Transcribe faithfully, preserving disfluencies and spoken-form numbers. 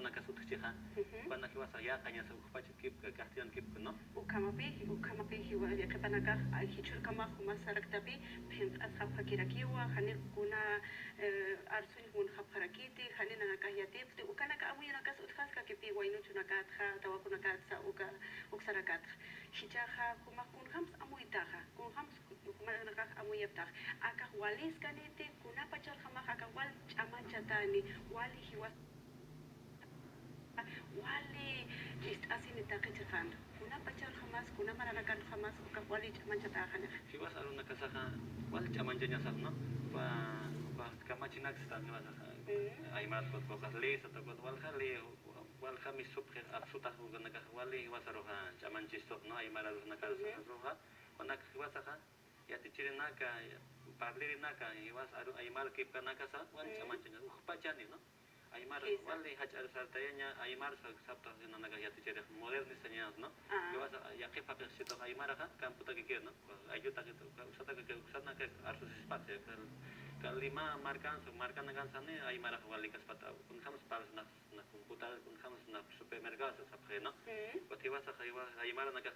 Nakas utjchixa, ujú, jupanak jiwasa yäqañasa ukpach kipka, castellan kipka, ¿no? Ukhamapi, ukhamapi jiwa, qhipanakax, ay, jichhürkamax jumas saraktapi, phint'asxapxakirakiwa, jani kuna, eh, arsuñ munxapxarakiti, jani nanakax yatipxti, ukanaka amuyunakas utjaskakipi, waynuchunakatxa, tawakunakatsa, uka, uksarakatxa. Jichhaxa, jumax kunjams amuytaxa, kunjams jumanakax amuyaptaxa. Akax waliskaniti, kunapacharjamax, akax wal ch'amanchatani, wali jiwas Wali ist'asini taqi chiqan. Kuna pacharjamas, kuna maranakanjamas, ukax wali ch'amanchatäxanixa. Jiwas arunakasaxa, wal ch'amanchañasax, ¿no? Uka, uka kamachinaksa jiwasaxa. Mm. Aymar, ukax ley, sata, ukax walja ley, walja misupxi, apsutax, ukanakax wali jiwas aruxa ch'amanchistux, ¿no? Aymar arunakasaxa, ujú, aruxa, ukanak jiwasaxa, yatichirinaka, parlirinaka, jiwas aru, aymar kipkanakasa, wal, mm, ch'amanchaña, ukpachani, ¿no? Aymar, exacto, wali jach'ar sartayaña, aymar sa-, saptax nanaka yatichirix modernizañas, ¿no? Ah. Jiwas, yaqhip jaqix situx aymaraxa, campotakikir, ¿no? Ayllutaki, uksatakiki, uksanaka arsusispaxi, kal, kalima markansa, markanakansani, aymarax wali kaspata, kunjams parlsnax, na computador, kunjams na supermercado, sapxi, ¿no? Mm. Ukat jiwasaxa, jiwa-, aymaranakax,